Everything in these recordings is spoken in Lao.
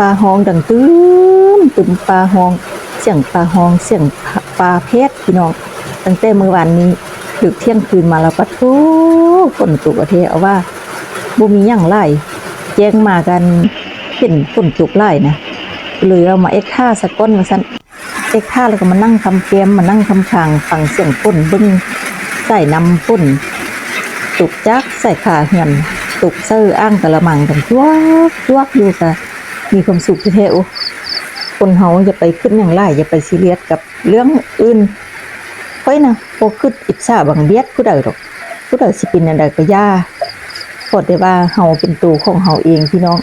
ປາຮ້ອງດັງຕຶມຕຶມ ປາຮ້ອງ ສຽງປາຮ້ອງ ສຽງປາແພດພີ່ນ້ອງ. ຕັ້ງແຕ່ມື້ວານນີ້ ເລິກທ່ຽງຄືນມາແລ້ວ ປະໂທ້ ຝົນຕົກແທ້ ເອົາວ່າບໍ່ມີຫຍັງຫຼາຍ ແຈ້ງມາກັນເຫັນຝົນຕົກຫຼາຍນະ ເລີຍວ່າມາແອກທ່າສາກ່ອນວ່າຊັ້ນ. ແອກທ່າແລ້ວກໍມານັ່ງຄຳແກ້ມ ມານັ່ງຄຳຄາງ ຟັງສຽງຝົນ ເບິ່ງສາຍນ້ຳຝົນຕົກຈາກສາຍຄາເຮືອນ ຕົກໃສ່ອ່າງກະລະມັງກັນຈວກໆຢູ່ ກະມີຄວາມສຸກແທ້ໆ. ໂອ້ ຄົນເຮົາຢ່າໄປຄິດຫຍັງຫຼາຍ ຢ່າໄປຊີຣຽສກັບເລື່ອງອື່ນ. ຂ້ອຍນະບໍ່ຄິດອິດສາບັງບຽດຜູ້ໃດດອກ ຜູ້ໃດຊິເປັນແນວໃດກໍຢ່າ ຂໍແຕ່ວ່າເຮົາເປັນໂຕຂອງເຮົາເອງພີ່ນ້ອງ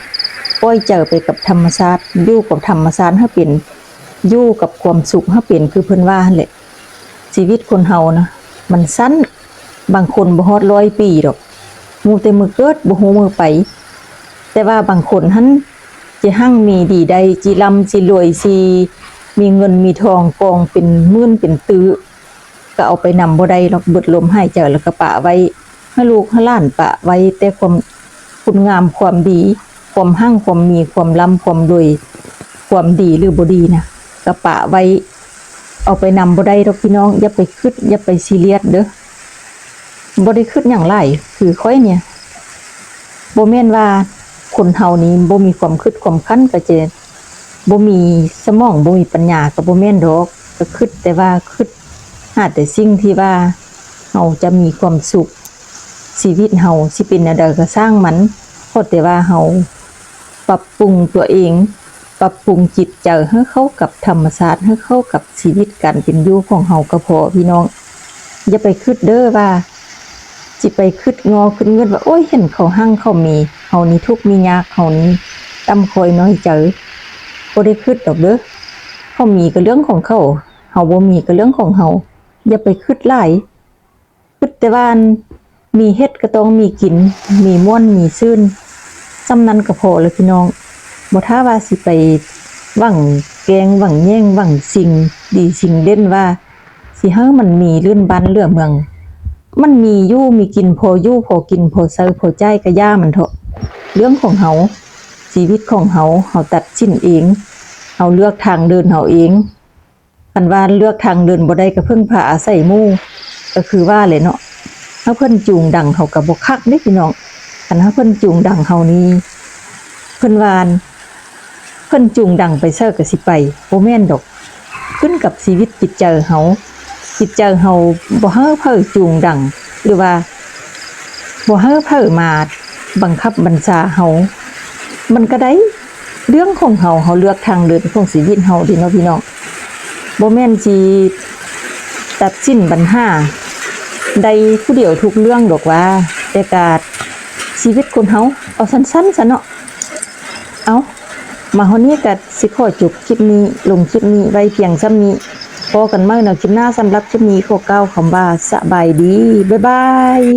ປ່ອຍໃຈໄປກັບທຳມະຊາດ ຢູ່ກັບທຳມະຊາດໃຫ້ເປັນ ຢູ່ກັບຄວາມສຸກໃຫ້ເປັນ ຄືເພິ່ນວ່າຫັ້ນແຫຼະ. ຊີວິດຄົນເຮົານະມັນສັ້ນ ບາງຄົນບໍ່ຮອດຮ້ອຍປີດອກ ຮູ້ແຕ່ມື້ເກີດ ບໍ່ຮູ້ມື້ໄປ. ແຕ່ວ່າບາງຄົນຫັ້ນ ຊິຮັ່ງມີດີໄດ້ ຊິລ່ຳຊິລວຍ ຊິມີເງິນມີທອງກອງເປັນໝື່ນເປັນຕື້ ກໍເອົາໄປນຳບໍ່ໄດ້ດອກ ເບິດລົມຫາຍໃຈແລ້ວກໍປະໄວ້ໃຫ້ລູກໃຫ້ຫຼານ ປະໄວ້ແຕ່ຄວາມຄຸນງາມຄວາມດີ ຄວາມຮັ່ງຄວາມມີ ຄວາມລ່ຳຄວາມລວຍ ຄວາມດີຫຼືບໍ່ດີນະ ກໍປະໄວ້ ເອົາໄປນຳບໍ່ໄດ້ດອກພີ່ນ້ອງ. ຢ່າໄປຄິດ ຢ່າໄປຊີຣຽສເດີ້ ບໍ່ໄດ້ຄິດຫຍັງຫຼາຍ. ຄືຂ້ອຍນີ້ ບໍ່ແມ່ນວ່າຄົນເຮົານີ້ບໍ່ມີຄວາມຄິດຄວາມຄັນ ກໍຈະບໍ່ມີສະໝອງ ບໍ່ມີປັນຍາ ກໍບໍ່ແມ່ນດອກ. ກໍຄິດແຕ່ວ່າຄິດຫາແຕ່ສິ່ງທີ່ວ່າເຮົາຈະມີຄວາມສຸກ ຊີວິດເຮົາຊິເປັນແນວໃດກໍຊ່າງມັນ ຂໍແຕ່ວ່າເຮົາປັບປຸງຕົວເອງ ປັບປຸງຈິດໃຈໃຫ້ເຂົ້າກັບທຳມະຊາດ ໃຫ້ເຂົ້າກັບຊີວິດການເປັນຢູ່ຂອງເຮົາກໍພໍພີ່ນ້ອງ. ຢ່າໄປຄິດເດີ້ວ່າ ຊິໄປຄິດງໍຄິດເງິດວ່າ ໂອ້ຍ ເຫັນເຂົາຮັ່ງເຂົາມີ ເຮົານີ້ທຸກມີຍາກ ເຮົານີ້ຕ່ຳຕ້ອຍນ້ອຍໃຈ. ບໍ່ໄດ້ຄິດດອກເດີ້ ເຂົາມີກໍເລື່ອງຂອງເຂົາ ເຮົາບໍ່ມີກໍເລື່ອງຂອງເຮົາ. ຢ່າໄປຄິດຫຼາຍ ຄິດແຕ່ວ່າ ອັນ ມີເຫັດກໍຕ້ອງມີກິນ ມີມ່ວນມີຊື່ນ ສ່ຳນັ້ນກໍພໍແລ້ວພີ່ນ້ອງ. ບໍ່ຖ້າວ່າຊິໄປຫວັງແກ່ງຫວັງແຍ່ງ ຫວັງສິ່ງດີສິ່ງເດັ່ນວ່າ ຊິໃຫ້ມັນມີລື່ນບ້ານເຫຼືອເມືອງ. ມັນມີຢູ່ມີກິນ ພໍຢູ່ພໍກິນ ພໍໃຊ້ພໍຈ່າຍ ກໍຢ່າມັນເຖາະ. ເລື່ອງຂອງເຮົາ ຊີວິດຂອງເຮົາ ເຮົາຕັດສິນເອງ ເຮົາເລືອກທາງເດີນເຮົາເອງ. ຄັນວ່າເລືອກທາງເດີນບໍ່ໄດ້ກໍເພິ່ງພາອາໄສໝູ່ ກໍຄືວ່າແຫຼະເນາະ. ຖ້າເພິ່ນຈູງດັງເຮົາກໍບໍ່ຄັກເດ້ພີ່ນ້ອງ. ຄັນຖ້າເພິ່ນຈູງດັງເຮົານີ້ ເພິ່ນວ່າ ເພິ່ນຈູງດັງໄປໃສກໍຊິໄປ ບໍ່ແມ່ນດອກ. ຂຶ້ນກັບຊີວິດຈິດໃຈເຮົາ ຈິດໃຈເຮົາບໍ່ໃຫ້ໃຜຈູງດັງ ຫຼືວ່າ ບໍ່ໃຫ້ໃຜມາບັງຄັບບັນຊາເຮົາ ມັນກໍໄດ້ ເລື່ອງຂອງເຮົາ ເຮົາເລືອກທາງເດີນຂອງຊີວິດເຮົາເດ້ເນາະພີ່ນ້ອງ. ບໍ່ແມ່ນຊິຕັດສິນບັນຫາໄດ້ຜູ້ດຽວທຸກເລື່ອງດອກວ່າ ແຕ່ກະຊີວິດຄົນເຮົາ ເອົາສັ້ນໆຊະເນາະ. ເອົາ ມາຮອດນີ້ກະຊິຂໍຈົບຄລິບນີ້ ລົງຄລິບນີ້ໄວ້ພຽງສ່ຳນີ້. ພໍ້ກັນໃໝ່ເນາະຄລິບໜ້າ. ສຳລັບຄລິບນີ້ຂໍກ່າວຄຳວ່າສະບາຍດີ ບາຍບາຍ.